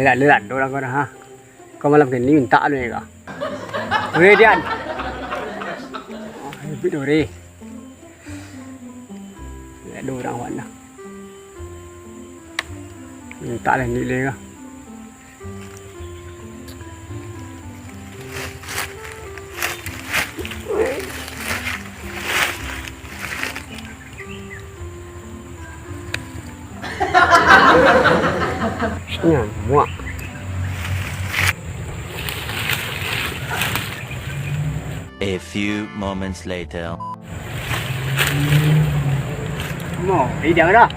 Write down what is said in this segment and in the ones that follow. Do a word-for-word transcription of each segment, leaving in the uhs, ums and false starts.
Dak ado urang ko dah, ha. Ko malam kini mintak anu ka. Weh, Dian. Oh, ribik tu, Re. Dak ado urang awak dah. Mintak lah ni le ka. Nyamuak. A few moments later. Mo, idak dah.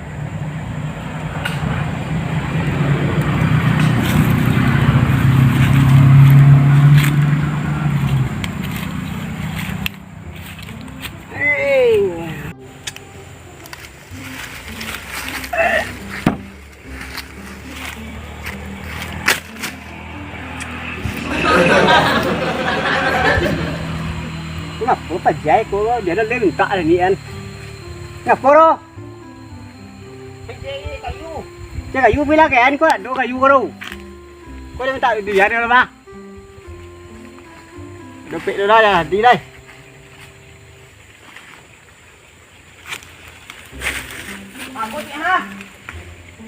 Ngapo pajai ko, dia dah lentak ni kan. Ngapo ro? Cari kayu. Cari kayu, bilang kan ko ado kayu ko ro. Ko dia minta dia ni lah, bah. Dopek tu lah, jadi lah.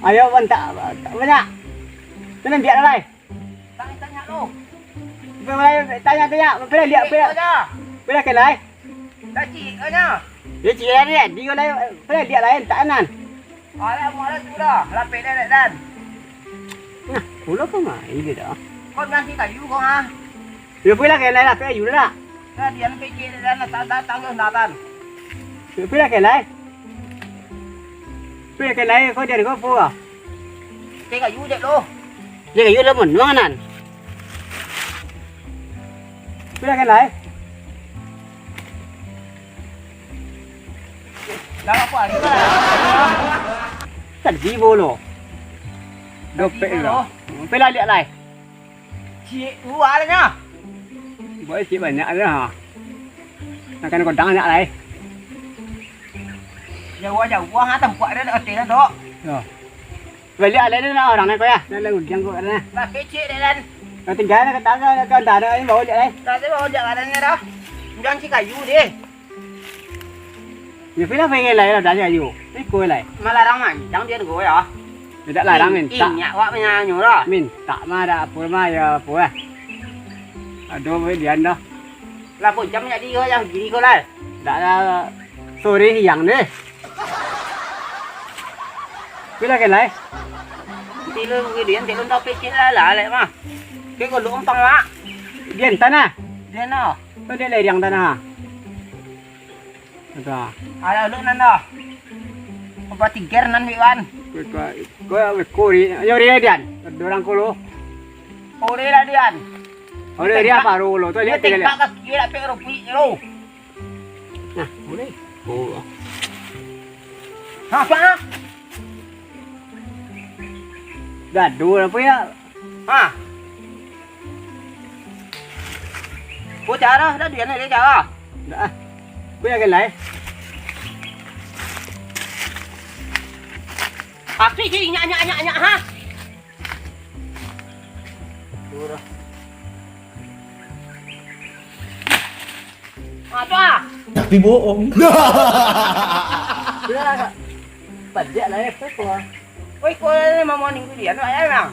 Ayo, Wan, tak, tak banyak. Tenang, biak lah, lai. Tanya, tanya lu. Tanya, tanya. Pernah lihat, pernah, pernah ke, lai? Dah cik, tanya. Dia cik lah, dia. Dia, lai, pernah lihat, lai, tak, nan. Alah, mualah tu dah. Lapik dah, dah, dan. Nah, pulo ka main dia dah. Kau nasi kayu kau, ha? Yo, pergilah ka lai lah, pergi ayu lah. Nah, dia nak pekik dan datang, datang tu, datang. Yo, pergilah ka lai. Pergilah ka lai, kau jadi kau apa? Cek kayu dek lo. Cek kayu lah pun, nuang nan. Pergilah ka lai. Lah, apa hari ni? Tadi bolo. Dopek lo. Pergilah lihat lai. Cik, dua lah nyo. Buat cik banyak lah. Makan kodang banyak lah, eh. Jauah-jauah ah, tampuak dia dak ati lah, Dok. Yo. Baliak alai ni lah urang ni ko yo. Dah lah udiang ko dah. Lah kecik dek dan. Dah tinggal nak kata nak kata dah ni bawa jak lai. Dah tu bawa jak kat ni dah. Udiang cik kayu deh. Yo, pila pengen lai lah, dah ayu. Iko lai. Malarang manjang dia tu yo. Tidak larang mintak. Inyak wak menyanyo lah. Mintak mah dak apo mah, yo apo lah. Aduh, weh, Dian dah. Lah, apo jam jadi ko, yang gini ko lai. Dak lah, sore siang deh. Pila kan lai? Pila Dian, pila dah pecik lah, lah, lek mah. Ke ko lu umpang, Mak. Dian tanah. Dian, oh. Kau dia lai Dian tanah. Ada. Ada lu nan dah. Apa tiger nan, Wan? Kau, kau, kau, kau ri, yo ri Dian. Ada urang ko lo. Ore lah Dian. Ore ri apa ro lo? Tu dia tinggal. Tengkak kaki dak pek rupi lo. Nah, boleh. Oh. Ha, apa? Gaduh apa ya? Ha. Ko cara dah dia ni cara. Dah. Ko ya gelai. Api je nyak nyak nyak nyak ha. Murah. Ah, tu ah. Tapi bohong. Sudah lah, Kak. Pajak lah ya, apa? Oi, kau ni mau morning tu dia, nak ya, Bang?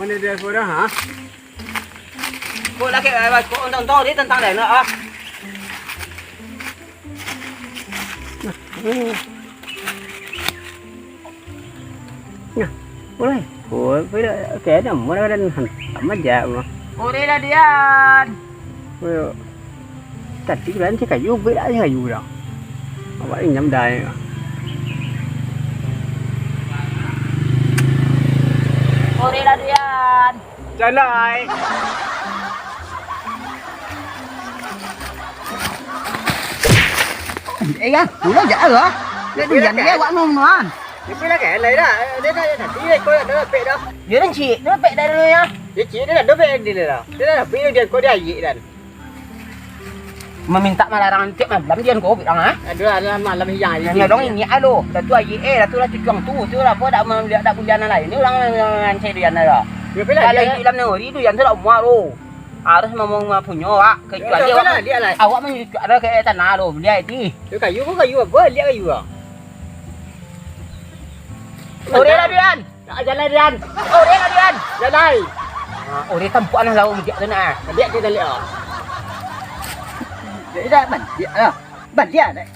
Mana dia suara, ha? Kau lagi, eh, kau untung-untung dia tentang dia, nak ah. Nah, boleh. Oh, boleh. Okey, ada murah dan hantam aja, mah. Boleh lah, Dian. Ayo. Tadi kan cek kayu, beda aja kayu dah. Awak injam dah ya. Boleh lah, Dian. Jalai. Eh, ya, pulang je lah. Dia tu jangan lewat nuan. Dia pulang kan, lai dah. Dia dah, dia dah. Dia kau dah pek dah. Dia dah cik, dia pek dah dulu ya. Dia cik, dia dah pek dia dah. Dia dah pek dia kau dia ayik dah. Mamintak malarang tiap malam dia kau bilang ah. Aduh, alah malam yang ayik. Yang dong ini alo. Dah tu ayik eh, dah tu lah cucuang tu, tu lah apa dak melihat dak bulian lain. Ni orang yang cek dia dah. Kalau iduik dalam nagori tu, jan tu dak muah tu. Harus mamang punyo awak, kecuali awak, liak lah. Awak mancucuk ado ka tanah tu, liak itu. Tu kayu ko, kayu apo? Liak kayu ah. Ore lah, Dian. Nak jalai, Dian. Ore lah, Dian. Jalai. Ha, ore tampuak nah lauk mudiak tu nah. Liak tu dah liak ah. Liak dah, man. Liak lah. Baliak dek.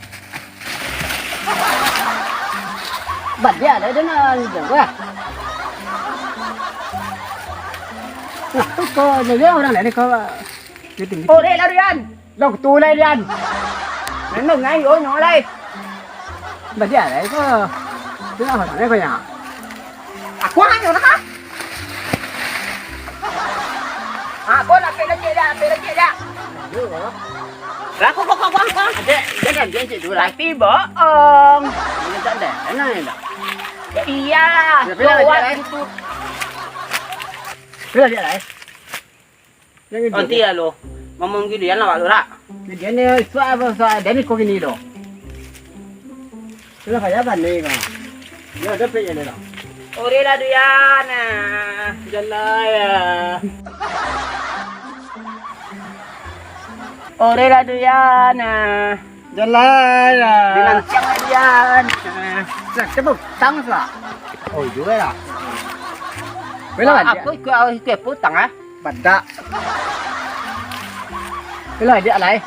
Baliak dek, dia nak jauah. Nah, tu ko, dia orang lain ko. Dia tinggi. Oh, dek, larian. Long tu larian. Memang ngai, oh, nyolai. Baliak dek ko. Tu lah orang lain ko ya. Aku hanya nak. Ha, ko nak pek lagi dah, pek lagi dah. Lah, ko, ko, ko, ko, ko. Dek, jangan, jangan cik tu lah. Tapi bohong. Jangan tak ada, enak, enak. Iyalah, ya, pila lagi, kuat eh? Gitu. Pila lagi, eh? Yang itu. Nanti ya lo, ngomong gitu ya, lah, lo, rak. Jadi, ini, suara, suara, dan ini kok gini, lo. Sudah kaya pandai kau. Ya, ada pek ya, Dek. Ore lah, Duyan, nah. Jalai ya. Ore lah, Duyan, nah. Jalai ya. Dengan siang lah, Duyan. Nah, cepat tang sa. Oh, juga ya. Bela, aku ikut, aku ikut putang, ah. Badak. Itulah, diak lai.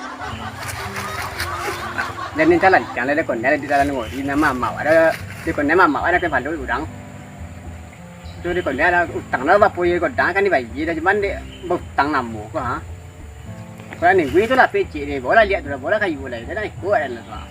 Jan ni jalan, jan lai dakon, jan lai di jalan ngori, nama mau ada, dakon nama mau ada kan pandu urang. Tu dakon ada utang lah, bapo ye godang kan dibayar dah, cuman dek bautang namo ko, ha. Kalau ni, gue tu lah pecik ni, bola liak tu lah, bola kayu lah, dah ikut ada lah tu, ha.